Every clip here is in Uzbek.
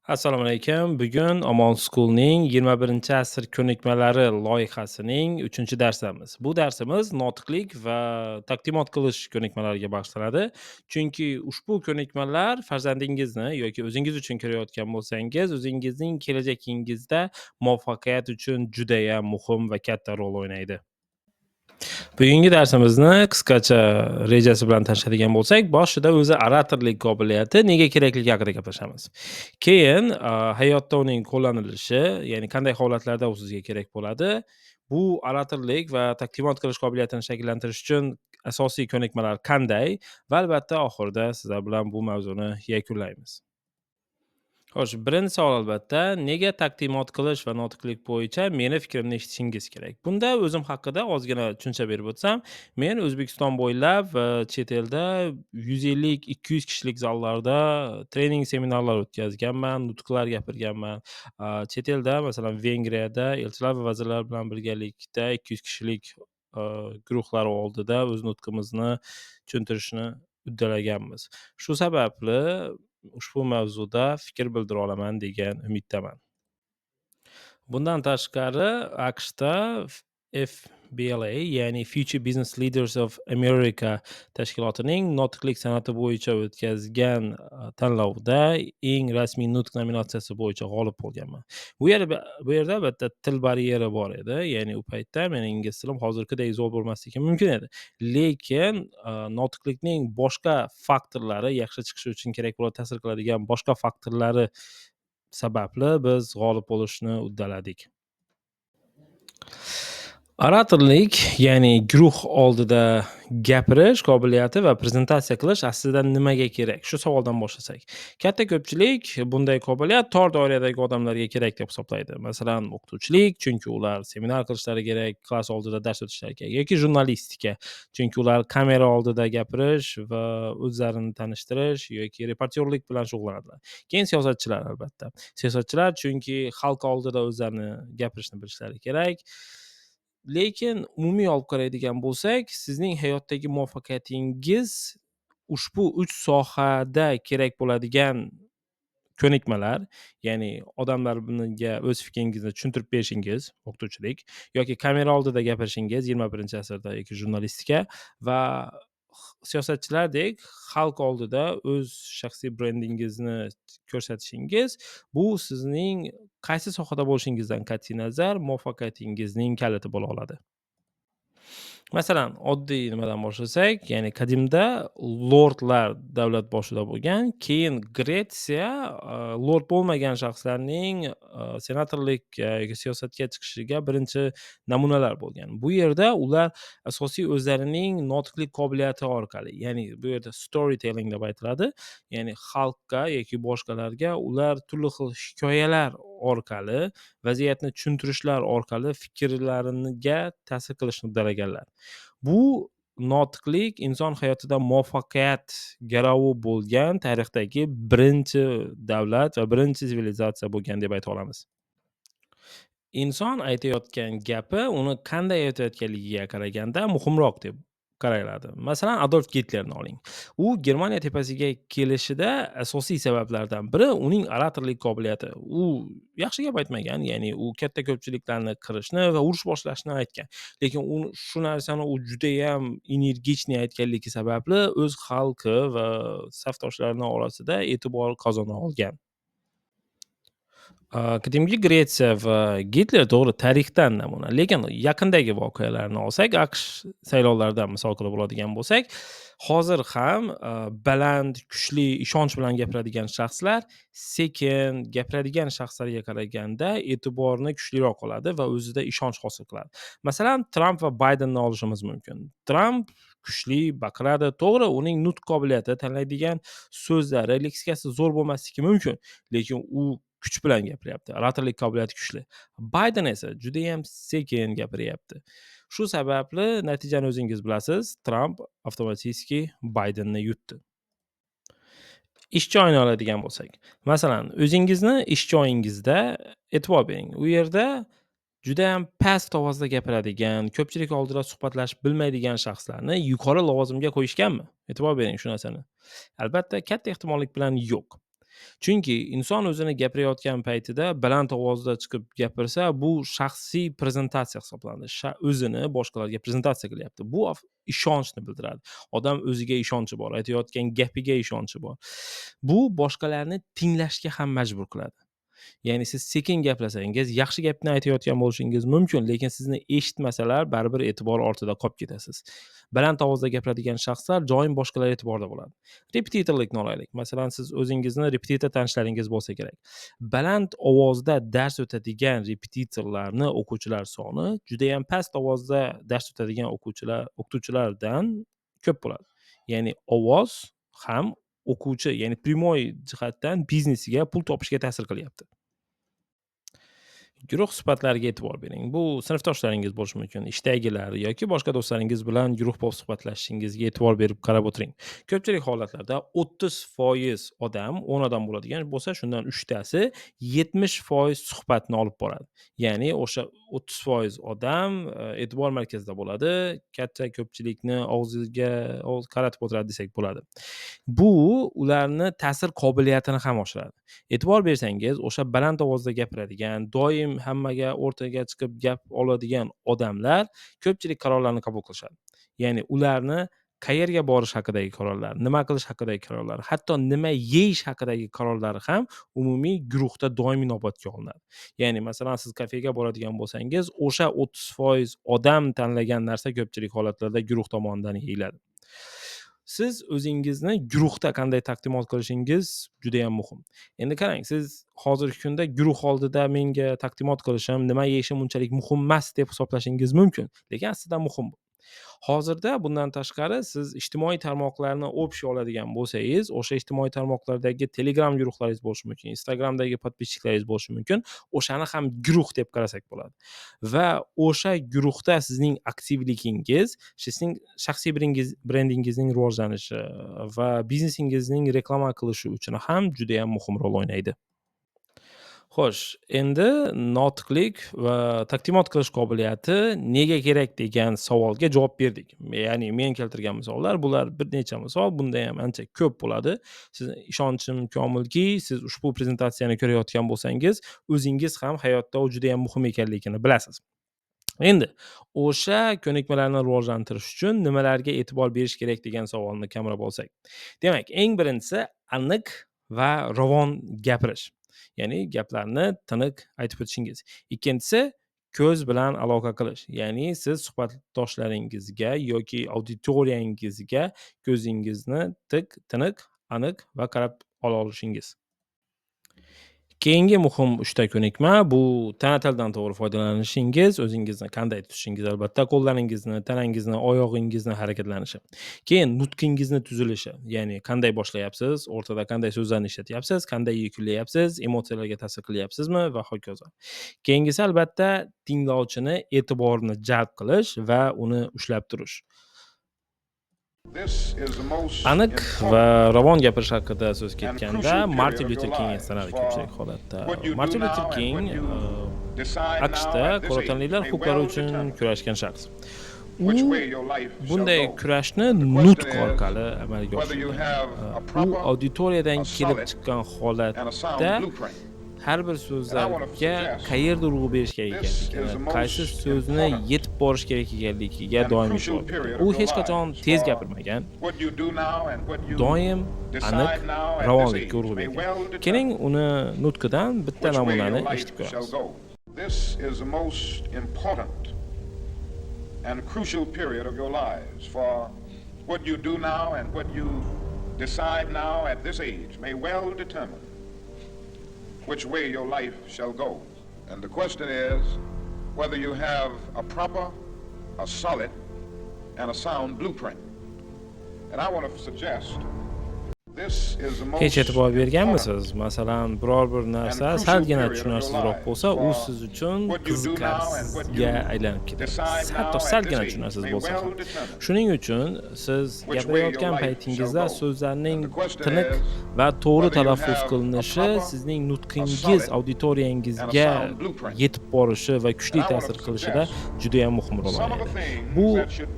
Assalomu alaykum. Bugun Omon School'ning 21-asr ko'nikmalari loyihasining 3-darsimiz. Bu darsimiz notiqlik va taqdimot qilish ko'nikmalariga bag'ishlanadi. Chunki ushbu ko'nikmalar farzandingizni yoki o'zingiz uchun ko'rayotgan bo'lsangiz, o'zingizning kelajagingizda muvaffaqiyat uchun judayam muhim va katta rol o'ynaydi. Bugungi darsimizni qisqacha rejasi bilan tanishadigan bo'lsak, boshida o'zi oratorlik qobiliyati nega kerakligi haqida gaplashamiz. Keyin hayotda uning qo'llanilishi, ya'ni qanday holatlarda u sizga kerak bo'ladi. Bu oratorlik va taqdimot qilish qobiliyatini shakllantirish uchun asosiy ko'nikmalar qanday va albatta oxirida sizlar bilan bu mavzuni yakunlaymiz. Xo'sh, birinchi savol albatta, nega taqdimot qilish va notiqlik bo'yicha meni fikrimni eshitishingiz kerak? Bunda o'zim haqida ozgina tushuncha berib o'tsam, men O'zbekiston bo'ylab va chet elda 150-200 kishilik zallarda trening seminarlar o'tkazganman, nutqlar gapirganman. Chet elda, masalan, Vengriyada elchilar va vazirlar bilan birgalikda 200 kishilik guruhlar oldida o'z nutqimizni tushuntirishni uddalaganmiz. Shu sababli ushbu mavzuda fikr bildira olaman degan umiddaman. Bundan tashqari, AQShda FBLA, ya'ni Future Business Leaders of America tashkilotining notiqlik san'ati bo'yicha o'tkazgan tanlovida eng rasmiy nutq nominatsiyasi bo'yicha g'olib bo'lganman. Bu yerda albatta til baryeri bor edi, ya'ni u paytda mening ingliz tilim hozirgidek zo'r bo'lmasligi mumkin edi. Lekin notiqlikning boshqa faktorlari, yaxshi chiqishi uchun kerak bo'ladi, ta'sir qiladigan boshqa faktorlari sababli biz g'olib bo'lishni uddaladik. Oratorlik, ya'ni guruh oldida gapirish qobiliyati va prezentatsiya qilish aslida nimaga kerak? Shu savoldan boshlasak. Katta ko'pchilik bunday qobiliyat tor doiradagi odamlarga kerak deb hisoblaydi. Masalan, o'qituvchilik, chunki ular seminar qilishlari kerak, klass oldida dars o'tishlari kerak yoki jurnalistika, chunki ular kamera oldida gapirish va o'zlarini tanishtirish yoki reportyorlik bilan shug'ullanadilar. Keyin siyosatchilar albatta. Siyosatchilar chunki xalq oldida o'zlarini gapirishni bilishlari kerak. Lekin umumiy olib qaraydigan bo'lsak, sizning hayotdagi muvaffaqiyatingiz ushbu 3 sohada kerak bo'ladigan ko'nikmalar, ya'ni odamlarga o'z fikringizni tushuntirib berishingiz, o'qituvchilik yoki kamera oldida gapirishingiz 21-asrda yoki jurnalistika va siyosatchilardek xalq oldida o'z shaxsiy brendingizni ko'rsatishingiz, bu sizning qaysi sohada bo'lishingizdan qat'iy nazar muvaffaqiyatingizning kaliti bo'la oladi. Masalan, oddiy nimadan boshlasak, ya'ni qadimda lordlar davlat boshida bo'lgan, keyin Gretsiya lord bo'lmagan shaxslarning senatorlikka yoki siyosatga chiqishiga birinchi namunalar bo'lgan. Bu yerda ular asosiy o'zlarining notiqlik qobiliyati orqali, ya'ni bu yerda storytelling deb aytiladi, ya'ni xalqqa yoki boshqalarga ular turli xil hikoyalar orqali, vaziyatni tushuntirishlar orqali fikrlariga ta'sir qilishni uddalaganlar. Bu notiqlik inson hayotida muvaffaqiyat garovi bo'lgan tarixdagi birinchi davlat va birinchi sivilizatsiya bo'lgan deb ayta olamiz. Inson aytayotgan gapi uni qanday aytayotganligiga qaraganda muhimroq deb qaraladi. Masalan, Adolf Gitlerni oling. U Germaniya tepasiga kelishida asosiy sabablardan biri uning oratorlik qobiliyati. U yaxshi gap aytmagan, ya'ni u katta ko'pchiliklarni qirishni va urush boshlashni aytgan. Lekin u shu narsani u judayam энергичный aytganligi sababli o'z xalqi va safdoshlarini orasida e'tibor qozona olgan. Qadimgi Gretsiya va Gitler to'g'ri tarixdan namuna, lekin yaqindagi voqealarni olsak, AQSh saylovlaridan misol qilib oladigan bo'lsak, hozir ham baland, kuchli, ishonch bilan gapiradigan shaxslar sekin gapiradigan shaxslarga qaraganda e'tiborni kuchliroq oladi va o'zida ishonch hosil qiladi. Masalan, Tramp va Baydenni olishimiz mumkin. Tramp kuchli baqiradi. To'g'ri, uning nutq qobiliyati, tanlaydigan so'zlari, leksikasi zo'r bo'lmasligi mumkin, lekin u kuch bilan gapiryapti. Oratorlik qobiliyati kuchli. Bayden esa judayam sekin gapiryapti. Shu sababli natijani o'zingiz bilasiz, Tramp avtomatik Baydenni yutdi. Ish joyini oladigan bo'lsak, masalan, o'zingizni ish joyingizda e'tibor bering. U yerda judayam past ovozda gapiradigan, ko'pchilik oldida suhbatlashib bilmaydigan shaxslarni yuqori lavozimga qo'yishganmi? E'tibor bering shu narsani. Albatta, katta ehtimollik bilan yo'q. Chunki inson o'zini gapirayotgan paytida baland ovozda chiqib gapirsa, bu shaxsiy prezentatsiya hisoblanadi. O'zini boshqalarga prezentatsiya qilyapti. Bu ishonchni bildiradi. Odam o'ziga ishonchi bor, aytayotgan gapiga ishonchi bor. Bu boshqalarni tinglashga ham majbur qiladi. Ya'ni siz sekin gapirsangiz, yaxshi gapni aytayotgan bo'lishingiz mumkin, lekin sizni eshitmasalar, baribir e'tibor ortida qolib ketasiz. Baland ovozda gapiradigan shaxslar doim boshqalar e'tiborida bo'ladi. Repetitorlikni olaylik. Masalan, siz o'zingizni repetitor tanishlaringiz bo'lsa kerak. Baland ovozda dars o'tadigan repetitorlarni o'quvchilar soni judayam past ovozda dars o'tadigan o'qituvchilardan ko'p bo'ladi. Ya'ni ovoz ham o'quvchi, ya'ni прямой jihatdan biznesiga, pul topishga ta'sir qilyapti. Guruh suhbatlariga e'tibor bering. Bu sinfdoshlaringiz bo'lishi mumkin, ishdagilar yoki boshqa do'stlaringiz bilan guruh bo'lib suhbatlashishingizga e'tibor berib qarab o'tiring. Ko'pchilik holatlarda 30% odam, 10 odam bo'ladigan bo'lsa, shundan 3 tasi 70% suhbatni olib boradi. Ya'ni o'sha 30% odam e'tibor markazida bo'ladi, katta ko'pchilikni og'ziga og'iz qaratib o'tiradi desak bo'ladi. Bu ularni ta'sir qobiliyatini ham oshiradi. E'tibor bersangiz, o'sha baland ovozda gapiradigan, doim hammaga o'rtaga chiqib gap oladigan odamlar ko'pchilik qarorlarni qabul qilishadi. Ya'ni ularni qayerga borish haqidagi qarorlar, nima qilish haqidagi qarorlar, hatto nima yeyish haqidagi qarorlari ham umumiy guruhda doimiy inobatga olinadi. Ya'ni masalan, siz kafega boradigan bo'lsangiz, o'sha 30% odam tanlagan narsa ko'pchilik holatlarda guruh tomonidan yeyiladi. Siz o'zingizni guruhda qanday taqdimot qilishingiz judayam muhim. Endi qarang, siz hozirgi kunda guruh oldida menga taqdimot qilishim, nima yeyishim unchalik muhim emas deb hisoblashingiz mumkin, lekin aslida muhim bu. Hozirda bundan tashqari siz ijtimoiy tarmoqlarni общий oladigan bo'lsangiz, o'sha ijtimoiy tarmoqlardagi Telegram guruhlaringiz bo'lishi mumkin, Instagramdagi подписчик laringiz bo'lishi mumkin. O'shani ham guruh deb qarasak bo'ladi. Va o'sha guruhda sizning aktivligingiz sizning shaxsiy brendingizning rivojlanishi va biznesingizning reklama qilishi uchun ham judayam muhim rol o'ynaydi. Xo'sh, endi notiqlik va taqdimot qilish qobiliyati nega kerak degan savolga javob berdik. Ya'ni men keltirgan misollar, bular bir necha misol, bunda ham ancha ko'p bo'ladi. Siz, ishonchim komilki, siz ushbu prezentatsiyani ko'rayotgan bo'lsangiz, o'zingiz ham hayotda u juda ham muhim ekanligini bilasiz. Endi o'sha ko'nikmalarni rivojlantirish uchun nimalarga e'tibor berish kerak degan savolni qamrab olsak. Demak, eng birinchisi aniq va ravon gapirish. Ya'ni gaplarni tiniq aytib o'tishingiz. Ikkinchisi ko'z bilan aloqa qilish. Ya'ni siz suhbatdoshlaringizga yoki auditoriyangizga ko'zingizni tik, tiniq, aniq va qarab ola olishingiz. Keyingi muhim 3 ta ko'nikma bu tana tilidan to'g'ri foydalanishingiz, o'zingizni qanday tutishingiz, albatta qo'llaringizni, tanangizni, oyog'ingizni harakatlanishi. Keyin nutqingizni tuzilishi, ya'ni qanday boshlayapsiz, o'rtada qanday so'zlarni ishlatyapsiz, qanday yakunlayapsiz, emotsiyalarga ta'sir qilyapsizmi va hokazo. Keyingisi, albatta, tinglovchini e'tiborini jalb qilish va uni ushlab turish. Aniq va ravon gapirish haqida so'z ketganda Martin Lyuter King eslanadi ko'pchilik holatda. Martin Lyuter King AQShda qora tanlilar huquqlari uchun kurashgan shaxs. U bunday kurashni nutq orqali amalga oshirgan. U auditoriyadan kelib chiqqan holatda har bir so'zlarga qayerda urg'u berish kerak ekanligini, qaysi so'zni yetib borish kerak ekanligiga doim e'tibor bergan. U hech qachon tez gapirmagan, doim aniq, ravonlikka urg'u bergan. Keling, uni nutqidan bitta namunani eshitib ko'ramiz. This is the most important and crucial period of your lives, for what you do now and what you decide now at this age may well determine which way your life shall go. And the question is whether you have a proper, a solid, and a sound blueprint. And I want to suggest Hech e'tibor berganmisiz? Masalan, biror bir narsa salgina tushunarsizroq bo'lsa, u siz uchun qiziqarsizga aylanib ketadi. Hatto salgina tushunarsiz bo'lsa ham. Shuning uchun siz gapirayotgan paytingizda so'zlarning tiniq va to'g'ri talaffuz qilinishi sizning nutqingiz auditoriyangizga yetib borishi va kuchli ta'sir qilishida juda ham muhim rol o'ynaydi. Bu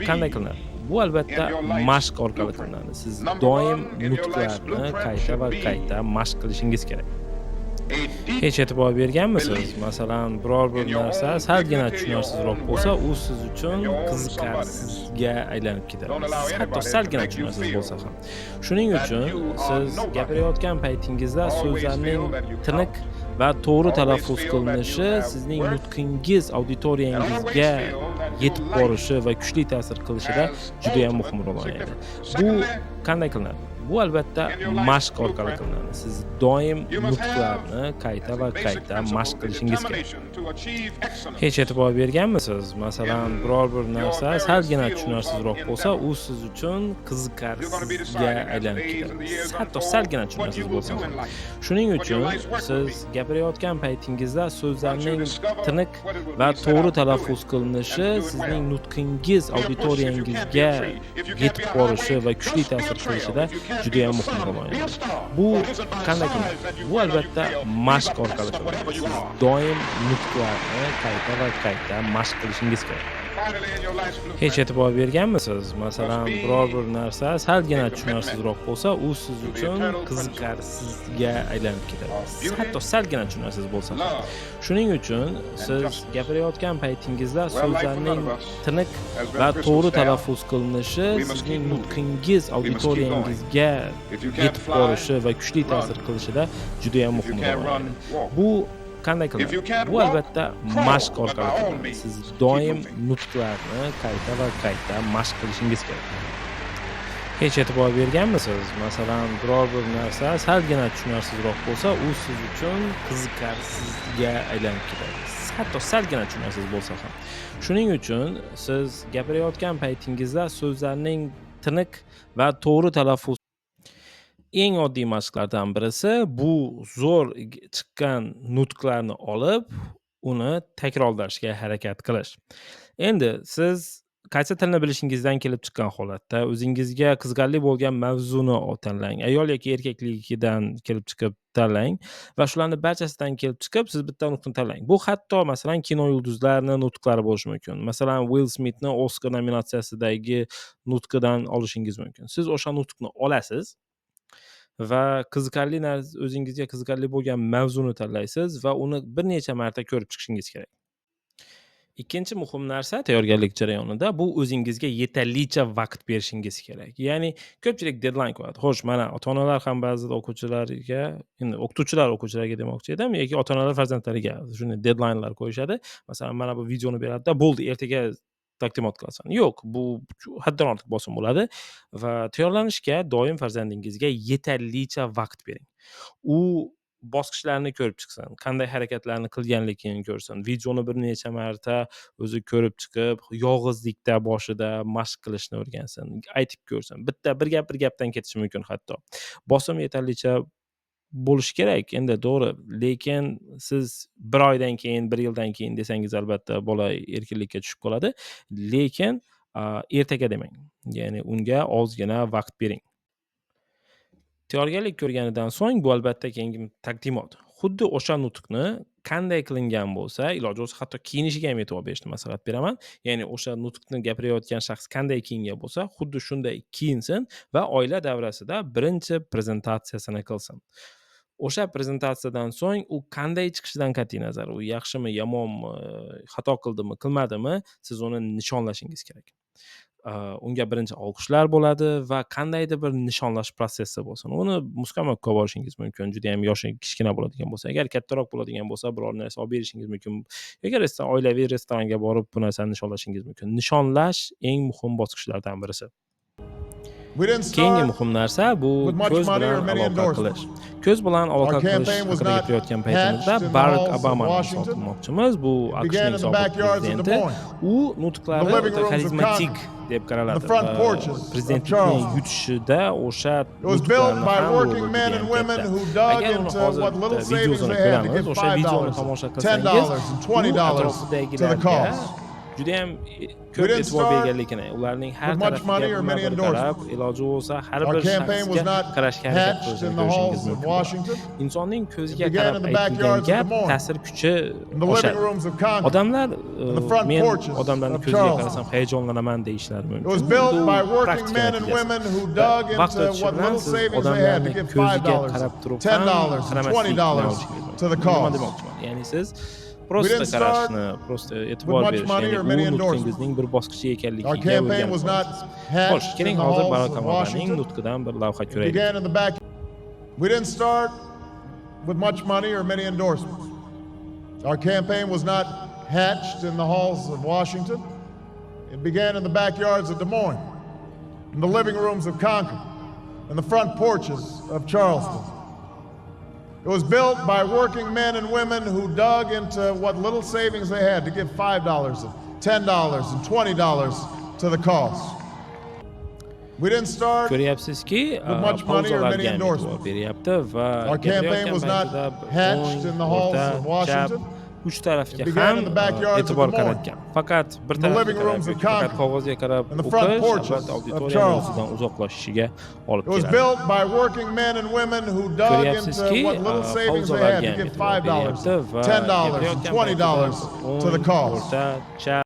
qanday qilinadi? Bu albatta mashq orqali qilinadi. Siz doim nutqlarni qayta va qayta mashq qilishingiz kerak. Hech e'tibor berganmisiz? Masalan, biror bir narsa salgina tushunarsizroq bo'lsa, u siz uchun qiziqarsizga aylanib ketadi. Hatto salgina tushunarsiz bo'lsa ham. Shuning uchun siz gapirayotgan paytingizda so'zlarning tiniq va to'g'ri talaffuz qilinishi sizning nutqingiz auditoriyangizga yetib borishi va kuchli ta'sir qilishida juda ham muhim rol o'ynaydi. Bu qanday qilinadi? Bu albatta mashq orqali qilinadi. Siz doim nutqlarni qayta va qayta mashq qilishingiz kerak. Hech e'tibor berganmisiz? Masalan, biror bir narsa salgina tushunarsizroq bo'lsa, u siz uchun qiziqarsizga aylanib ketadi. Hatto salgina tushunarsiz bo'lsa ham. Shuning uchun siz gapirayotgan paytingizda so'zlarning tiniq va to'g'ri talaffuz qilinishi sizning nutqingiz auditoriyangizga yetib borishi va kuchli ta'sir qilishida juda ham muhim rol o'ynaydi. Bu qanday qilinadi? Bu albatta mashq orqali qilinadi. Siz doim nutqlarni qayta va qayta mashq qilishingiz kerak. Hech e'tibor berganmisiz? Masalan, biror bir narsa salgina tushunarsizroq bo'lsa, u siz uchun qiziqarsizga aylanib ketadi. Hatto salgina tushunarsiz bo'lsa ham. Shuning uchun siz gapirayotgan paytingizda so'zlarning tiniq va to'g'ri talaffuz qilinishi sizning nutqingiz auditoriyangizga yetib borishi va kuchli ta'sir qilishida juda ham muhim rol o'ynaydi. Bu qanday qilinadi? Bu albatta mashq orqali qilinadi. Siz doim nutqlarni qayta va qayta mashq qilishingiz kerak. Hech e'tibor berganmisiz? Masalan, biror bir narsa salgina tushunarsizroq bo'lsa, u siz uchun qiziqarsizga aylanib ketadi. Hatto salgina tushunarsiz bo'lsa ham. Shuning uchun siz gapirayotgan paytingizda so'zlarning tiniq va to'g'ri talaffuz. Eng oddiy mashqlardan birisi bu zo'r chiqqan nutqlarni olib, uni takrorlashga harakat qilish. Endi siz qaysi tilni bilishingizdan kelib chiqqan holatda o'zingizga qiziqarli bo'lgan mavzuni tanlang. Ayol yoki erkakligidan kelib chiqib tanlang va shularni barchasidan kelib chiqib siz bitta nutqni tanlang. Bu hatto, masalan, kino yulduzlarini nutqlari bo'lishi mumkin. Masalan, Uill Smitni Oskar nominatsiyasidan nutqidan olishingiz mumkin. Siz o'sha nutqni olasiz va qiziqarli o'zingizga qiziqarli bo'lgan mavzuni tanlaysiz va uni bir necha marta ko'rib chiqishingiz kerak. Ikkinchi muhim narsa tayyorgarlik jarayonida bu o'zingizga yetarlicha vaqt berishingiz kerak. Ya'ni ko'pchilik deadline qo'yadi. Xo'sh, mana ota-onalar ham ba'zida o'quvchilarga, endi o'qituvchilar o'quvchilarga demoqchi edim, yoki ota-onalar farzandlariga shunday deadlinelar qo'yishadi. Masalan, mana bu videoni beradida, bo'ldi, ertaga taqdimot qilasan. Yo'q, bu haddan ortiq bosim bo'ladi va tayyorlanishga doim farzandingizga yetarlicha vaqt bering. U bosqichlarni ko'rib chiqsin, qanday harakatlarni qilganligini ko'rsin, videoni bir necha marta o'zi ko'rib chiqib, yolg'izlikda boshida mashq qilishni o'rgansin, aytib ko'rsin. Bitta bir gap bir gapdan ketishi mumkin hatto. Bosim yetarlicha bo'lishi kerak, endi to'g'ri, lekin siz 1 oydan keyin, 1 yildan keyin desangiz, albatta bola erkinlikka tushib qoladi. Lekin ertaga demang. Ya'ni unga ozgina vaqt bering. Tayyorgarlik ko'rganidan so'ng bu albatta keyingi taqdimot. Xuddi o'sha nutqni qanday qilingan bo'lsa, iloji bo'lsa hatto kiyinishiga ham e'tibor berishni maslahat beraman. Ya'ni o'sha nutqni gapirayotgan shaxs qanday kiyingan bo'lsa, xuddi shunday kiyinsin va oila davrasida birinchi prezentatsiyasini qilsin. O'sha prezentatsiyadan so'ng u qanday chiqishidan qat'iy nazar, u yaxshimi, yomonmi, xato qildimi, qilmadimi, siz uni nishonlashingiz kerak. Unga birinchi olqishlar bo'ladi va qandaydir bir nishonlash protsessi bo'lsin. Uni muzqaymoqqa borishingiz mumkin, judayam yoshi kichkina bo'ladigan bo'lsa. Agar kattaroq bo'ladigan bo'lsa, biror narsa olib berishingiz mumkin. Yoki oilaviy restoranga borib bu narsani nishonlashingiz mumkin. Nishonlash eng muhim bosqichlardan birisi. Keyingi muhim narsa bu ko'z bilan aloqa qilish. Ko'z bilan aloqa qilish haqida gapirayotgan paytimizda Barak Obamani misol qilmoqchimiz. Bu AQShning sobiq prezidenti. U nutqlari o'ta xarizmatik deb qaraladi. Prezidentlikni yutishida o'sha nutqlarni ham roli judayam katta. Agar uni hozir videosini ko'ramiz, o'sha videoni tomosha qilsangiz, u atrofidagilarga Judayam We ko'p didn't e'tibor start berganligini, ularning har with much tarafiga money or many birma-bir qarab, endorsements. iloji bo'lsa har Our bir campaign was shaxsga not qarashga harakat hatched qilishini in the ko'rishingiz halls of mumkin bo'ladi. Washington. Insonning It ko'ziga began qarab in the aytilgan backyards of gap Des Moines, ta'sir kuchi in the living oshadi. rooms of Concord, Odamlar in the front men porches odamlarning of ko'ziga Charleston. qarasam hayajonlanaman deyishlari It was mumkin. built Bu by working praktika men and natijasi. women who Va dug vaqt into o'tishi what bilan little siz savings they had to odamlarni give ko'ziga $5, qarab turib ham $10, and qaramaslikni $20 olishingiz to the mumkin. Nima cause. demoqchiman? Ya'ni siz We prosta didn't start qarashni, prosta with e'tibor much berish, money ya'ni or u many endorsements. nutqingizning bir bosqichi Our ekanligiga campaign o'rganib was not qolasiz. Xo'sh, hatched keling in the hozir halls Barak of Obamaning Washington. nutqidan bir lavha It ko'raylik. began in the back. We didn't start with much money or many endorsements. Our campaign was not hatched in the halls of Washington. It began in the backyards of Des Moines, in the living rooms of Concord, in the front porches of Charleston. It was built by working men and women who dug into what little savings they had to give $5 and $10 and $20 to the cause. We didn't start Ko'ryapsizki, with much money or many pauzalarga ham e'tibor endorsements. beryapti va Our campaign gapirayotgan was not paytida hatched o'ng, in the halls o'rta, of chap, Washington. uch tarafga It began ham in the backyards of e'tibor Des Moines, qaratgan. Faqat bir in the tarafga living qarab rooms of yoki faqat Concord, qog'ozga qarab in the front o'qish porches albatta of auditoriyani Charleston. o'zidan uzoqlashishiga olib It was keladi. built by working men and women who dug into Ko'ryapsizki, what little savings they had pauzalarga to ham give e'tibor $5, beryapti va $10, and gapirayotgan paytida $20 to the o'ng, cause. o'rta, chap.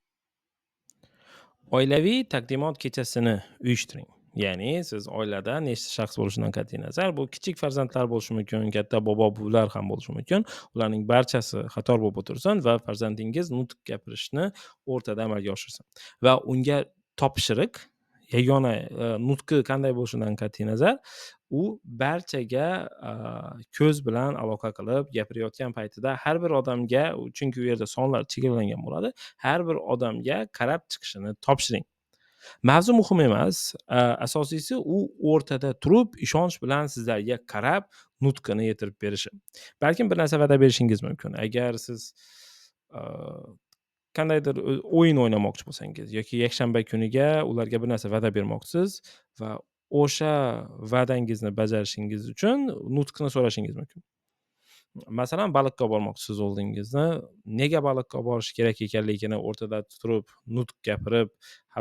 Oilaviy taqdimot kechasini uyushtiring. Ya'ni siz oilada nechta shaxs bo'lishidan qat'iy nazar, bu kichik farzandlar bo'lishi mumkin, katta bobo-buvilar ham bo'lishi mumkin. Ularning barchasi qator bo'lib o'tirsin va farzandingiz nutq gapirishni o'rtada amalga oshirsin. Va unga topshiriq yagona nutqi qanday bo'lishidan qat'iy nazar, u barchaga ko'z bilan aloqa qilib gapirayotgan paytida har bir odamga, chunki u yerda sonlar chegaralangan bo'ladi, har bir odamga qarab chiqishini topshiring. Mavzu muhim emas, asosiysi u o'rtada turib, ishonch bilan sizlarga qarab nutqini yetirib berishi. Balkim bir narsa va'da berishingiz mumkin. Agar siz qandaydir o'yin o'ynamoqchi bo'lsangiz yoki yakshanba kuniga ularga bir narsa va'da bermoqchisiz va o'sha va'dangizni bajarishingiz uchun nutqni so'rashingiz mumkin. Masalan, baliqqa bormoqchisiz oldingizni, nega baliqqa borish kerak ekanligini o'rtada turib, nutq gapirib,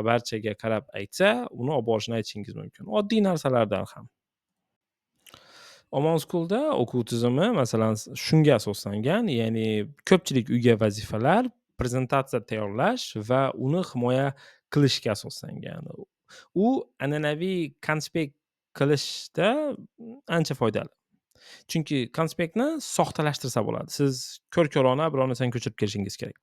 barchaga qarab aytsa, uni olib borishini aytishingiz mumkin. Oddiy narsalardan ham. Omon School'da o'quv tizimi, masalan, shunga asoslangan, ya'ni ko'pchilik uyga vazifalar, prezentatsiya tayyorlash va uni himoya qilishga asoslangan. U an'anaviy konspekt qilishda ancha foydali. Chunki konspektni soxtalashtirsa bo'ladi. Siz ko'r-ko'rona biror narsani ko'chirib kelishingiz kerak.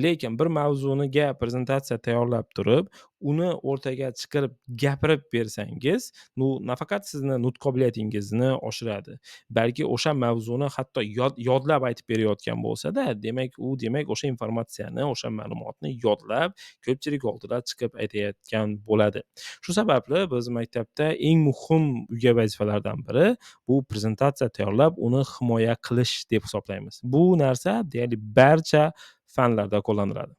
Lekin bir mavzuniga prezentatsiya tayyorlab turib, uni o'rtaga chiqarib gapirib bersangiz, bu nafaqat sizni nutq qobiliyatingizni oshiradi, balki o'sha mavzuni hatto yodlab aytib berayotgan bo'lsa-da, demak u o'sha informatsiyani, o'sha ma'lumotni yodlab ko'pchilik oldida chiqib aytayotgan bo'ladi. Shu sababli biz maktabda eng muhim uyga vazifalardan biri bu prezentatsiya tayyorlab, uni himoya qilish deb hisoblaymiz. Bu narsa deyarli barcha fanlarda qo'llaniladi.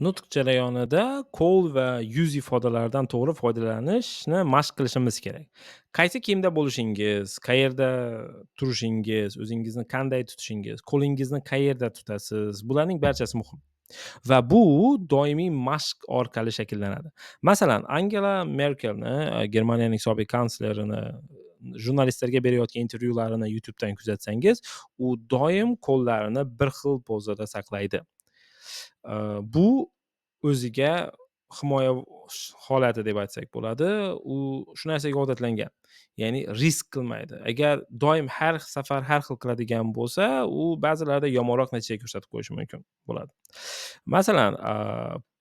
Nutq jarayonida qo'l va yuz ifodalaridan to'g'ri foydalanishni mashq qilishimiz kerak. Qaysi kiyimda bo'lishingiz, qayerda turishingiz, o'zingizni qanday tutishingiz, qo'lingizni qayerda tutasiz, bularning barchasi muhim. Va bu doimiy mashq orqali shakllanadi. Masalan, Angela Merkelni, Germaniyaning sobiq kanslerini jurnalistlarga berayotgan intervyularini YouTube'dan kuzatsangiz, u doim qo'llarini bir xil pozada saqlaydi. Bu o'ziga himoya holati deb aytsak bo'ladi. U shu narsaga odatlangan. Ya'ni risk qilmaydi. Agar doim har safar har xil qiladigan bo'lsa, u ba'zilarda yomonroq natija ko'rsatib qo'yishi mumkin bo'ladi. Masalan,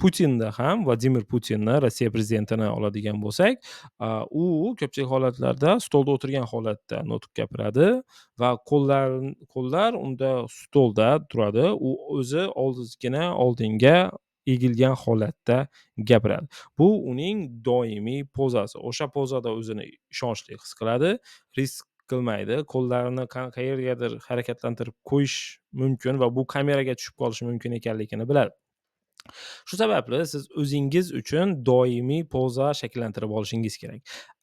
Putinda ham, Vladimir Putinni, Rossiya prezidentini oladigan bo'lsak, u ko'pchilik holatlarda stolda o'tirgan holatda nutq gapiradi va qo'llar unda stolda turadi. U o'zi ozgina oldinga egilgan holatda gapiradi. Bu uning doimiy pozasi. O'sha pozada o'zini ishonchli his qiladi, risk qilmaydi, qo'llarini qayergadir harakatlantirib qo'yish mumkin va bu kameraga tushib qolishi mumkin ekanligini biladi. Shu sababli siz o'zingiz uchun doimiy poza shakllantirib olishingiz kerak.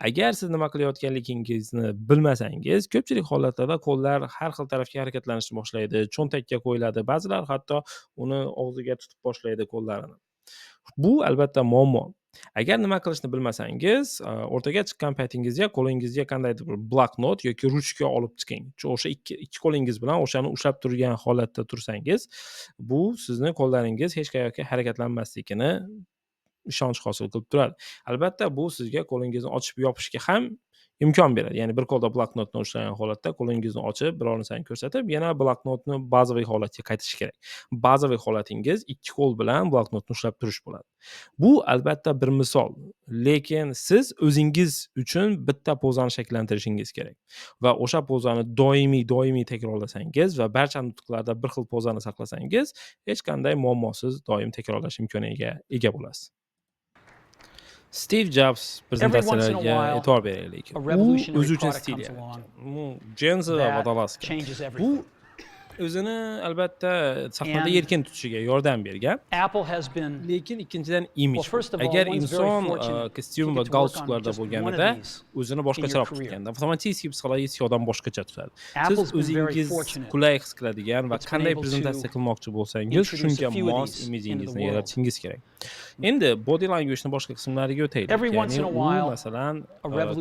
Agar siz nima qilayotganligingizni bilmasangiz, ko'pchilik holatlarda qo'llar har xil tarafga harakatlanishni boshlaydi, cho'ntakka qo'yiladi, ba'zilar hatto uni og'ziga tutib boshlaydi qo'llarini. Bu albatta muammo. Agar nima qilishni bilmasangiz, o'rtaga chiqqan paytingizda qo'lingizga qandaydir bir bloknot yoki ruchka olib chiqing. O'sha ikki qo'lingiz bilan o'shani ushlab turgan holatda tursangiz, bu sizni qo'llaringiz hech qayoqqa harakatlanmasligini ishonch hosil qilib turadi. Albatta, bu sizga qo'lingizni ochib yopishga ham imkon beradi. Ya'ni bir qo'lda bloknotni ushlagan holatda qo'lingizni ochib, biror narsani ko'rsatib, yana bloknotni bazaviy holatga qaytish kerak. Bazaviy holatingiz ikki qo'l bilan bloknotni ushlab turish bo'ladi. Bu albatta bir misol, lekin siz o'zingiz uchun bitta pozani shakllantirishingiz kerak va o'sha pozani doimiy takrorlasangiz va barcha nutqlarda bir xil pozani saqlasangiz, hech qanday muammosiz doim takrorlash imkoniga ega bo'lasiz. Steve Jobs prezentatsiyalariga e'tibor beraylik. U o'zi uchun stil yaratgan. U jensi va водолазка. Bu o'zini albatta sahnada erkin tutishiga yordam bergan. Lekin ikkinchidan imij. Agar inson kostyum va galstuklarda bo'lganida o'zini boshqacharoq tutganda, avtomatik psixologik odam boshqacha tutadi. Siz o'zingiz qulay his qiladigan va qanday prezentatsiya qilmoqchi bo'lsangiz, shunga mos imijingizni yaratishingiz kerak. Endi body language'ni boshqa qismlariga o'taylik. Ya'ni u masalan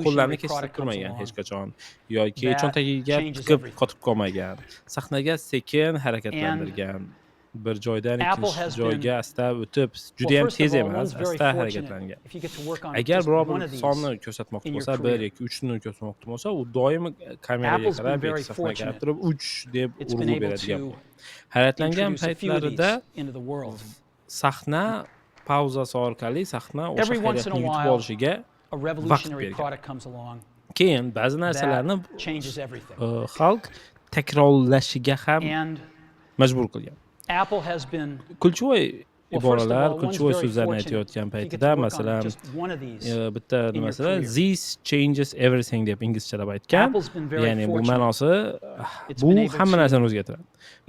qo'llarni kestirib turmagan hech qachon yoki cho'ntagiga tiqib qotib qolmagan. Sahnaga sekin harakatlantirgan, bir joydan ikkinchi joyga asta o'tib, juda ham tez emas, asta harakatlangan. Agar biror bir sonni ko'rsatmoqchi bo'lsa, 1 yoki 3 ni ko'rsatmoqchi bo'lsa, u doim kameraga qarab yoki sahnaga qarab turib 3 deb urg'u beradigan bo'lgan. Harakatlangan paytlarida sahna pauzasi orqali sahna o'sha hayratni yutib olishiga vaqt bergan. Keyin ba'zi narsalarni xalq takrorlashiga ham majbur qilgan. Ключевой iboralar, ключевой so'zlarni aytayotgan paytida, masalan, bitta nimasida "This changes everything" deb inglizchalab aytgan. Ya'ni bu ma'nosi, bu hamma narsani o'zgartiradi.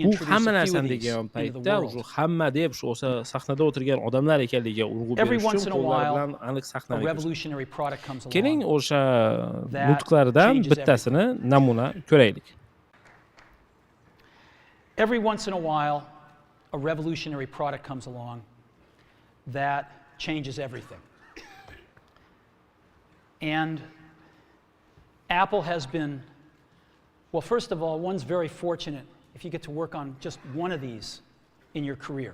Bu hamma narsani degan paytda shu hamma deb shu o'sha sahnada o'tirgan odamlar ekanligiga urg'u berish uchun qo'llari bilan aniq sahnani ko'rsatgan. Keling, o'sha nutqlaridan bittasini namuna ko'raylik. Every once in a while, a revolutionary product comes along that changes everything. And Apple has been, well, first of all, one's very fortunate if you get to work on just one of these in your career.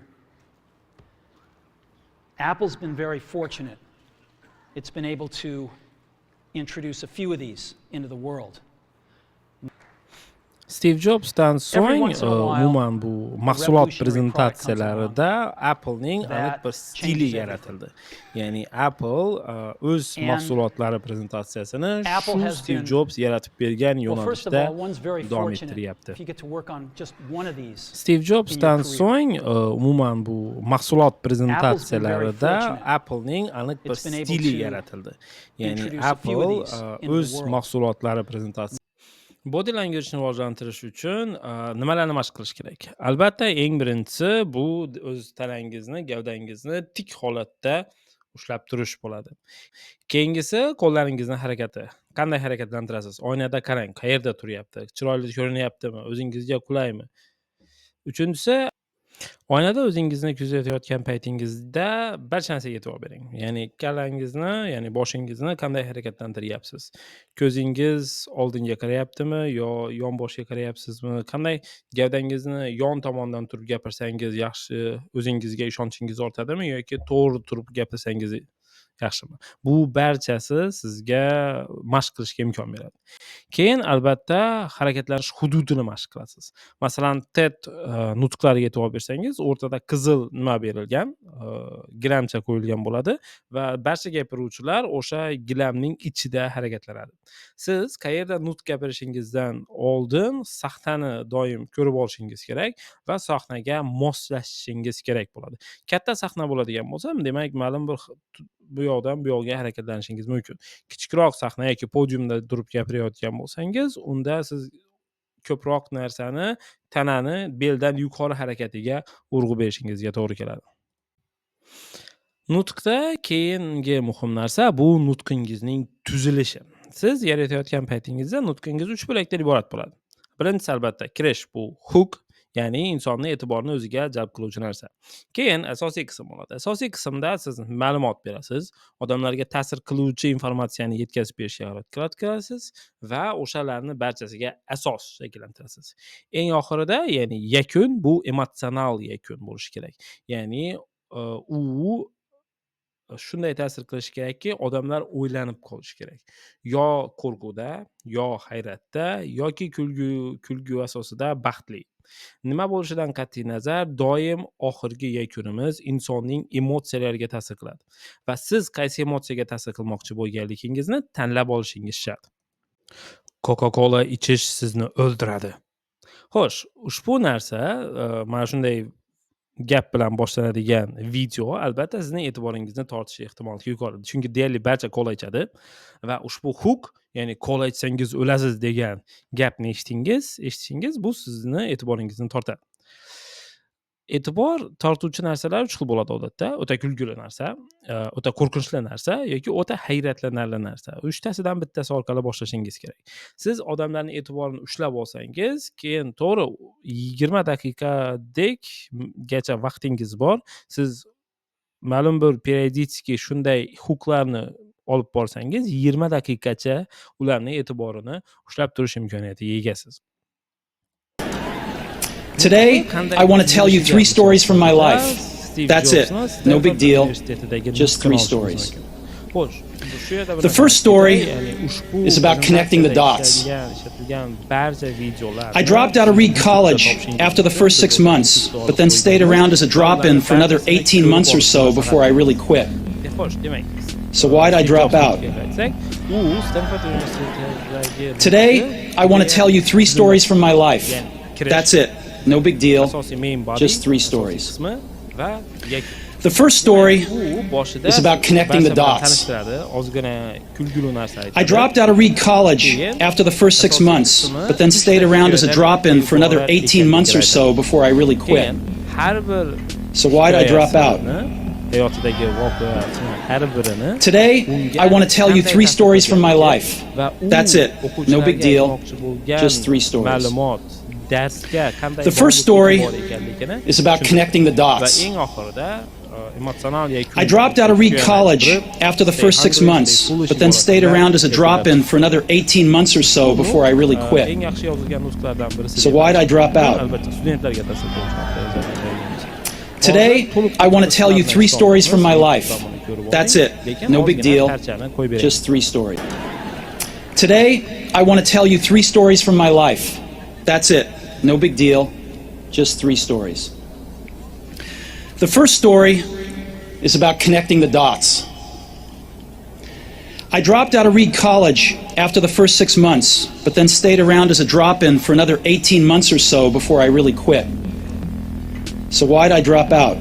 Apple's been very fortunate. It's been able to introduce a few of these into the world. Steve Jobsdan so'ng umuman bu mahsulot prezentatsiyalarida Applening aniq bir stili yaratildi. Ya'ni Apple o'z mahsulotlari prezentatsiyasini shu Steve Jobs yaratib bergan yo'nalishda davom ettiryapti. Steve Jobsdan so'ng umuman bu mahsulot prezentatsiyalarida Applening aniq bir stili yaratildi. Ya'ni Apple o'z mahsulotlari prezentatsiyasi. Body language'ni rivojlantirish uchun nimalarni mashq qilish kerak? Albatta, eng birinchisi bu o'z tanangizni, gavdangizni tik holatda ushlab turish bo'ladi. Keyingisi qo'llaringizni harakati. Qanday harakatlantirasiz? Oynada qarang, qayerda turyapti? Chiroyli ko'rinyaptimi? O'zingizga qulaymi? Uchinchisi, oynada o'zingizni kuzatayotgan paytingizda barcha narsaga e'tibor bering. Ya'ni kallangizni, ya'ni boshingizni qanday harakatlantiryapsiz? Ko'zingiz oldinga qarayaptimi yo yonboshga qarayapsizmi? Qanday gavdangizni yon tomondan turib gapirsangiz yaxshi, o'zingizga ishonchingiz ortadimi yoki to'g'ri turib gapirsangiz yaxshimi? Bu barchasi sizga mashq qilishga imkon beradi. Keyin albatta harakatlanish hududini mashq qilasiz. Masalan, TED nutqlariga e'tibor bersangiz, o'rtada qizil nima berilgan, gilamcha qo'yilgan bo'ladi va barcha gapiruvchilar o'sha gilamning ichida harakatlanadi. Siz qayerda nutq gapirishingizdan oldin sahnani doim ko'rib olishingiz kerak va sahnaga moslashishingiz kerak bo'ladi. Katta sahna bo'ladigan bo'lsa, demak, ma'lum bir bu yoqdan bu yoqqa harakatlanishingiz mumkin. Kichikroq sahna yoki podiumda turib gapirayotgan bo'lsangiz, unda siz ko'proq narsani tanani beldan yuqori harakatiga urg'u berishingizga to'g'ri keladi. Nutqda keyingi muhim narsa bu nutqingizning tuzilishi. Siz yaratayotgan paytingizda nutqingiz 3 bo'lakdan iborat bo'ladi. Birinchisi, albatta, kirish, bu hook, ya'ni insonni e'tiborini o'ziga jalb qiluvchi narsa. Keyin asosiy qism bo'ladi. Asosiy qismda siz ma'lumot berasiz, odamlarga ta'sir qiluvchi informatsiyani yetkazib berishga harakat qilasiz va o'shalarni barchasiga asos shakllantirasiz. Eng oxirida, ya'ni yakun, bu emotsional yakun bo'lishi kerak. Ya'ni u shunday ta'sir qilishi kerakki, odamlar o'ylanib qolishi kerak. Yo qo'rquvda, yo hayratda yoki kulgu asosida baxtli. Nima bo'lishidan qat'iy nazar, doim oxirgi yakunimiz insonning emotsiyalariga ta'sir qiladi va siz qaysi emotsiyaga ta'sir qilmoqchi bo'lganligingizni tanlab olishingiz shart. Coca-Cola ichish sizni o'ldiradi. Xo'sh, ushbu narsa, mana shunday gap bilan boshlanadigan video albatta sizning e'tiboringizni tortishi ehtimoli yuqori. Chunki deyarli barcha kola ichadi va ushbu hook, ya'ni kola ichsangiz o'lasiz degan gapni eshitishingiz bu sizni e'tiboringizni tortadi. E'tibor tortuvchi narsalar uch xil bo'ladi odatda. O'ta kulgili narsa, o'ta qo'rqinchli narsa yoki o'ta hayratlanarli narsa. Uchtasidan bittasi orqali boshlashingiz kerak. Siz odamlarning e'tiborini ushlab olsangiz, keyin to'g'ri 20 daqiqadek gacha vaqtingiz bor. Siz ma'lum bir периодически shunday hooklarni olib borsangiz, 20 daqiqacha ularning e'tiborini ushlab turish imkoniyatiga egasiz. Today, I want to tell you three stories from my life. That's it. No big deal. Just three stories. The first story is about connecting the dots. I dropped out of Reed College after the first 6 months, but then stayed around as a drop in for another 18 months or so before I really quit. So why'd I drop out? Today, I want to tell you three stories from my life. That's it. No big deal. Just three stories. The first story is about connecting the dots. I dropped out of Reed College after the first 6 months, but then stayed around as a drop in for another 18 months or so before I really quit. So why'd I drop out? Hayotidagi voqeasini har birini Today, I want to tell you three stories from my life. That's it. No big deal. Just three stories. Ma'lumot darsga qanday The first story is about connecting the va dots. Eng oxirida emotsional yakun. I dropped out of Reed College after the first 6 months, but then stayed around as a drop in for another 18 months or so before I really quit. Eng yaxshi yozilgan nutqlardan birisi. So why'd I drop out? Albatta, studentlarga ta'sir qilish. Today, I want to tell you three stories from my life. That's it. No big deal. Just three stories. Today, I want to tell you three stories from my life. That's it. No big deal. Just three stories. The first story is about connecting the dots. I dropped out of Reed College after the first 6 months, but then stayed around as a drop in for another 18 months or so before I really quit. So why'd I drop out?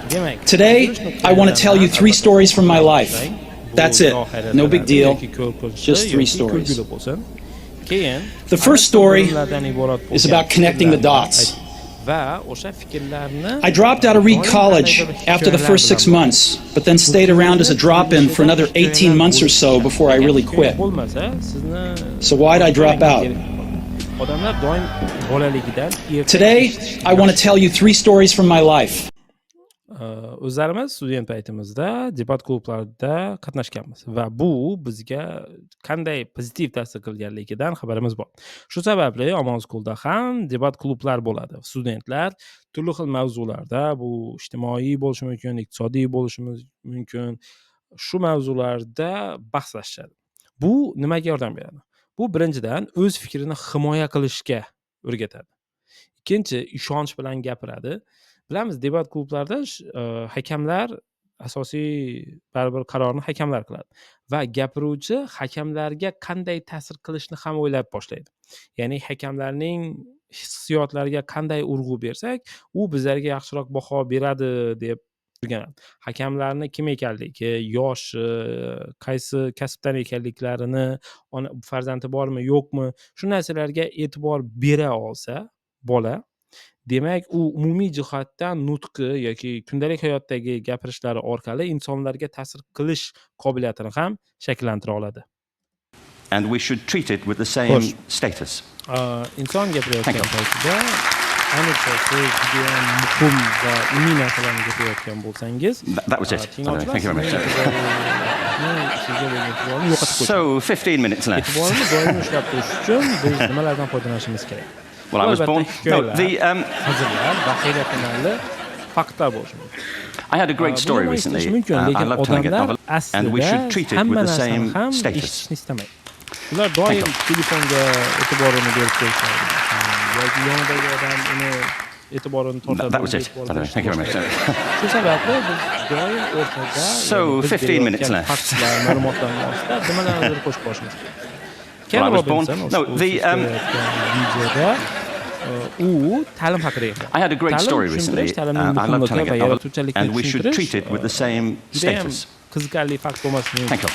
Demak, Today, I want to tell you three stories from my life. That's it. No big deal. Just three stories. Keyin The first story is is about connecting the dots. Va o'sha fikrlarni I dropped out of Reed College after the first 6 months, but then stayed around as a drop in for another 18 months or so before I really quit. Bo'lmasa sizni So why'd I drop out? Odamlar doim bolaligidan ertak Today, eshitishni I want to tell you three stories from my life. O'zlarimiz student paytimizda debat klublarida qatnashganmiz va bu bizga qanday pozitiv ta'sir qilganligidan xabarimiz bor. Shu sababli Omon Schoolda ham debat klublar bo'ladi. Studentlar turli xil mavzularda, bu ijtimoiy bo'lishi mumkin, iqtisodiy bo'lishi mumkin, shu mavzularda bahslashishadi. Bu nimaga yordam beradi? Bu, birinchidan, o'z fikrini himoya qilishga o'rgatadi. Ikkinchi, ishonch bilan gapiradi. Bilamiz, debat klublarida hakamlar asosiy, baribir qarorni hakamlar qiladi va gapiruvchi hakamlarga qanday ta'sir qilishni ham o'ylab boshlaydi. Ya'ni hakamlarning hissiyotlariga qanday urg'u bersak, u bizlarga yaxshiroq baho beradi deb o'rganadi. Hakamlarni kim ekanligi, yoshi, qaysi kasbdan ekanliklarini, ona farzandi bormi, yo'qmi, shu narsalarga e'tibor bera olsa bola, Demak, u umumiy jihatdan nutqi yoki kundalik hayotdagi gapirishlari orqali insonlarga ta'sir qilish qobiliyatini ham shakllantira oladi. And we should treat it with the same Xo'sh. status. Inson gapirayotgan Thank you. paytida, ayniqsa siz judayam muhim va ilmiy narsalarni gapirayotgan bo'lsangiz, That was it, by the way. tinglovchilar Thank you very much. sizga bo'lgan e'tiborni yo'qotib qo'yishadi. So, 15 minutes left. E'tiborni doimiy ushlab turish uchun biz nimalardan foydalanishimiz kerak? Well, I was Albatta, born. No, hikoyalar, the hazillar va hayratlanarli faktlar bo'lishi mumkin. I had a great Buni story yomon recently. eshitish mumkin, I lekin love telling it. odamlar And we should aslida treat it hamma with the narsani same ham status. eshitishni istamaydi. Ular doim telefonga e'tiborini berib qo'yishadi yoki yonidagi odam uni e'tiborini tortadi. That was unga it, e'tibor by the way. berishni Thank you very much. boshlaydi. Shu sababli biz doim o'rtada, So, ya'ni biz 15 minutes berayotgan left. faktlar, ma'lumotlarni ostida nimalarnidir qo'shib borishimiz kerak. Ken Well, I was born- Robinson No, ushbu the, siz ko'rayotgan videoda u ta'lim haqida gapiradi. I had a great Ta'lim story tushuntirish, recently. ta'limning I love muhimligi telling va it. yaratuvchanlikni And we should tushuntirish, treat it with the same judayam status. qiziqarli fakt bo'lmasligi mumkin. Thank you.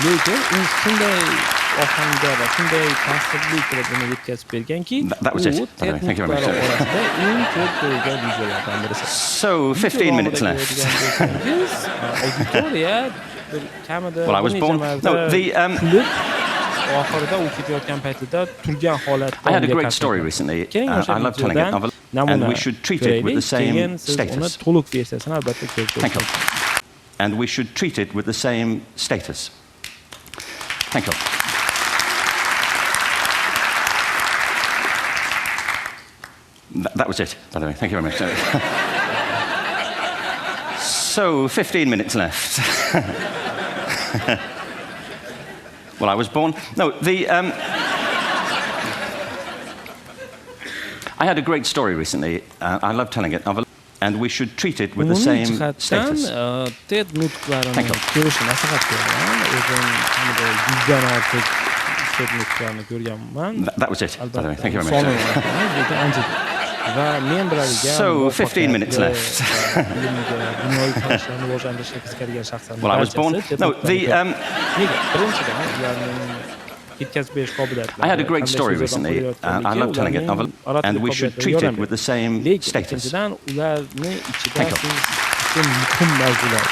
Lekin u shunday ohangda va shunday ta'sirli qilib uni yetkazib berganki, That was u it, by the way. TED Thank you very much. nutqlari orasida eng ko'p ko'rilgan videolardan birisi. So, Video 15 minutes davomida left. ko'radigan bo'lsangiz, auditoriya bir kamida Well, I bir was necha born. marta No, the kulib, oxirida u ketayotgan paytida turgan holatda I had a unga great qarshi story aytadi. recently. Keling, o'sha I love telling it. videodan And namuna we should treat it with the ko'raylik, same keyin siz uni status. to'liq versiyasini albatta ko'rib Thank you. ko'rasiz. And we should treat it with the same status. Thank you. That was it, by the way. Thank you very much. So, 15 minutes left. Well, I was born. No, the I had a great story recently. I love telling it. And we should treat it with the Umumiy same jihatdan status. TED nutqlarini Thank you. ko'rishni maslahat beraman. O'zim kamida 100 dan ortiq TED nutqlarini ko'rganman. That was it, by the way. Albatta, Thank you very much. sonini aytmaymiz, lekin ancha ko'p. Va men biladigan So, 15 minutes muvaffaqiyatli left. va ilmga, dunyoviy qarashlarni rivojlantirishga qiziqadigan shaxslarning Well, I was born. barchasi TED No, nutqlarini the ko'radi. Nega? Birinchidan, ularning yetkazib berish qobiliyatlari, I had a great qanday story so'zlardan recently. I qo'llayotganligi love telling it. ularning And oratorlik we should qobiliyatlariga treat it yordam with the beradi. same Lekin status. ikkinchidan, ularni ichida Thank you. siz uchun muhim mavzular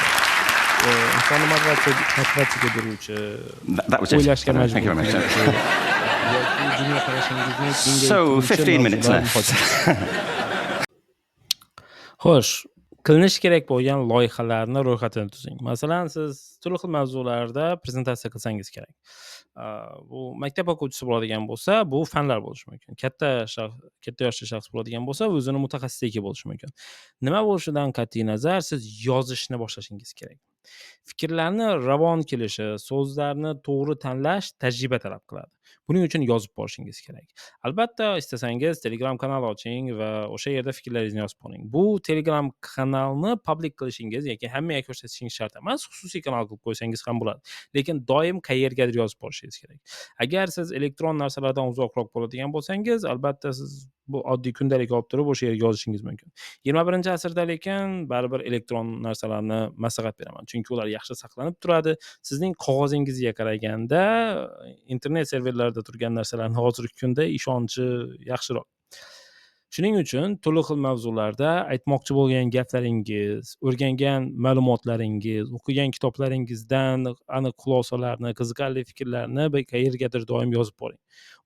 bor. Insonni motivatsiyaga beruvchi, That was it, o'ylashga by the way. majbur Thank you very much. qiluvchi yoki dunyoqarashingizni So, kengaytiruvchi 15 minutes mavzular left. muhokama. Xo'sh, qilinishi kerak bo'lgan loyihalarni ro'yxatini tuzing. Masalan, siz turli xil mavzularda prezentatsiya qilsangiz kerak. Bu maktab o'quvchisi bo'ladigan bo'lsa, bu fanlar bo'lishi mumkin. Katta yoshli shaxs bo'ladigan bo'lsa, o'zini mutaxassisligi bo'lishi mumkin. Nima bo'lishidan qat'iy nazar, siz yozishni boshlashingiz kerak. Fikrlarni ravon kelishi, so'zlarni to'g'ri tanlash tajriba talab qiladi. Buning uchun yozib borishingiz kerak. Albatta, istasangiz Telegram kanal oching va o'sha yerda fikrlaringizni yozib boring. Bu Telegram kanalni public qilishingiz yoki hammaga ko'rsatishingiz shart emas, xususiy kanal qilib qo'ysangiz ham bo'ladi. Lekin doim qayergadir yozib borishingiz kerak. Agar siz elektron narsalardan uzoqroq bo'ladigan bo'lsangiz, albatta siz bu oddiy kundalik olib turib o'sha yerga yozishingiz mumkin. 21-asrda lekin baribir elektron narsalarni maslahat beraman. Chunki ular yaxshi saqlanib turadi. Sizning qog'ozingizga qaraganda internet serverlarida turgan narsalarni hozirgi kunda ishonchi yaxshiroq. Shuning uchun turli xil mavzularda aytmoqchi bo'lgan gaplaringiz, o'rgangan ma'lumotlaringiz, o'qigan kitoblaringizdan aniq xulosalarni, qiziqarli fikrlarni bir qayergadir doim yozib boring.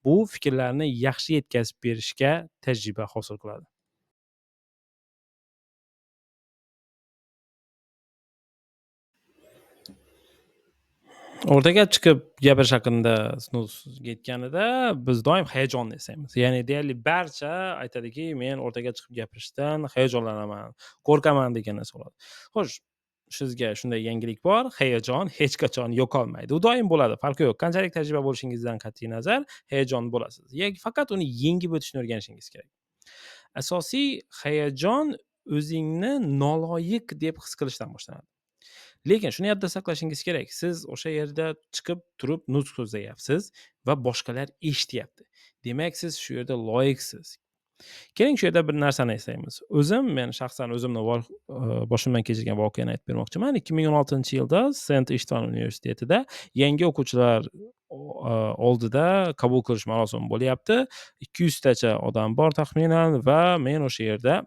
Bu fikrlarni yaxshi yetkazib berishga tajriba hosil qiladi. O'rtaga chiqib gapirish haqida so'zga aytganida biz doim hayajonni eslaymiz. Ya'ni deyarli barcha aytadiki, men o'rtaga chiqib gapirishdan hayajonlanaman, qo'rqaman degan narsa bo'ladi. Xo'sh, sizga shunday yangilik bor, hayajon hech qachon yo'qolmaydi. U doim bo'ladi, farqi yo'q. Qanchalik tajriba bo'lishingizdan qat'iy nazar hayajon bo'lasiz. Yoki faqat uni yengib o'tishni o'rganishingiz kerak. Asosiy hayajon o'zingni noloyiq deb his qilishdan boshlanadi. Lekin shuni yodda saqlashingiz kerak. Siz o'sha yerda chiqib turib nutq so'zlayapsiz va boshqalar eshityapti. Demak, siz shu yerda loyiqsiz. Keling, shu yerda bir narsani eslaymiz. Men shaxsan o'zimni boshimdan kechirgan voqeani aytib bermoqchiman. 2016-yilda Sent Ishtvan universitetida yangi o'quvchilar oldida qabul qilish marosimi bo'lyapti. 200 tacha odam bor taxminan va men o'sha yerda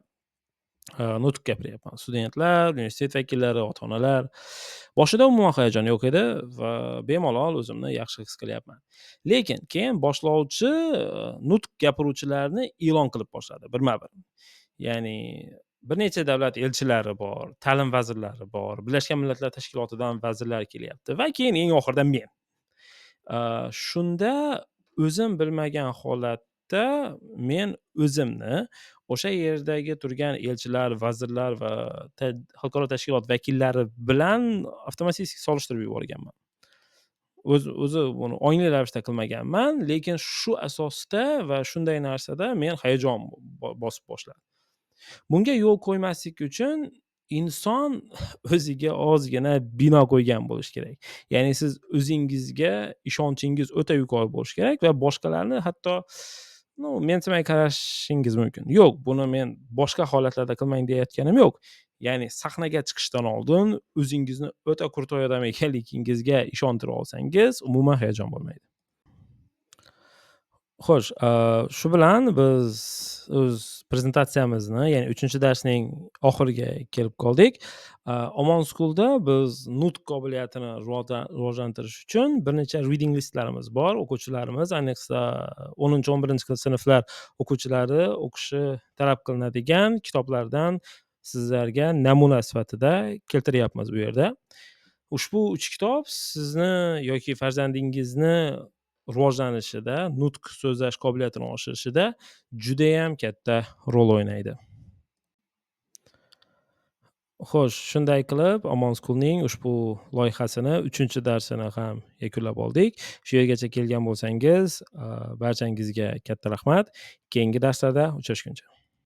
nutq gapiryapman. Studentlar, universitet vakillari, ota-onalar. Boshida umuman hayajon yo'q edi va bemalol o'zimni yaxshi his qilyapman. Lekin keyin boshlovchi nutq gapiruvchilarni e'lon qilib boshladi birma-bir. Ya'ni bir necha davlat elchilari bor, ta'lim vazirlari bor, Birlashgan Millatlar Tashkilotidan vazirlar kelyapti va keyin eng oxirida men. Shunda o'zim bilmagan holatda men o'zimni o'sha yerdagi turgan elchilar, vazirlar va xalqaro tashkilot vakillari bilan avtomatik solishtirib yuborganman. O'zi buni ongli ravishda qilmaganman, lekin shu asosda va shunday narsada men hayajon bosib boshladi. Bunga yo'l qo'ymaslik uchun inson o'ziga ozgina bino qo'ygan bo'lishi kerak. Ya'ni siz o'zingizga ishonchingiz o'ta yuqori bo'lishi kerak va boshqalarni hatto, ну, mensimay qarashingiz mumkin. Yo'q, buni men boshqa holatlarda qilmang deyayotganim yo'q. Ya'ni sahnaga chiqishdan oldin o'zingizni o'ta крутой odam ekanligingizga ishontira olsangiz, umuman hayajon bo'lmaydi. Xo'sh, shu bilan biz o'z prezentatsiyamizni, ya'ni 3-darsning oxiriga kelib qoldik. Omon School'da biz nutq qobiliyatini rivojlantirish uchun bir necha reading listlarimiz bor. O'quvchilarimiz, ayniqsa 10-11 sinflar o'quvchilari o'qishi talab qilinadigan kitoblardan sizlarga namuna sifatida keltiryapmiz bu yerda. Ushbu 3 kitob sizni yoki farzandingizni rivojlanishida, nutq so'zlash qobiliyatini oshirishida judayam katta rol o'ynaydi. Xo'sh, shunday qilib Omon School'ning ushbu loyihasini 3-darsini ham yakunlab oldik. Shu yergacha kelgan bo'lsangiz, barchangizga katta rahmat. Keyingi darslarda uchrashguncha.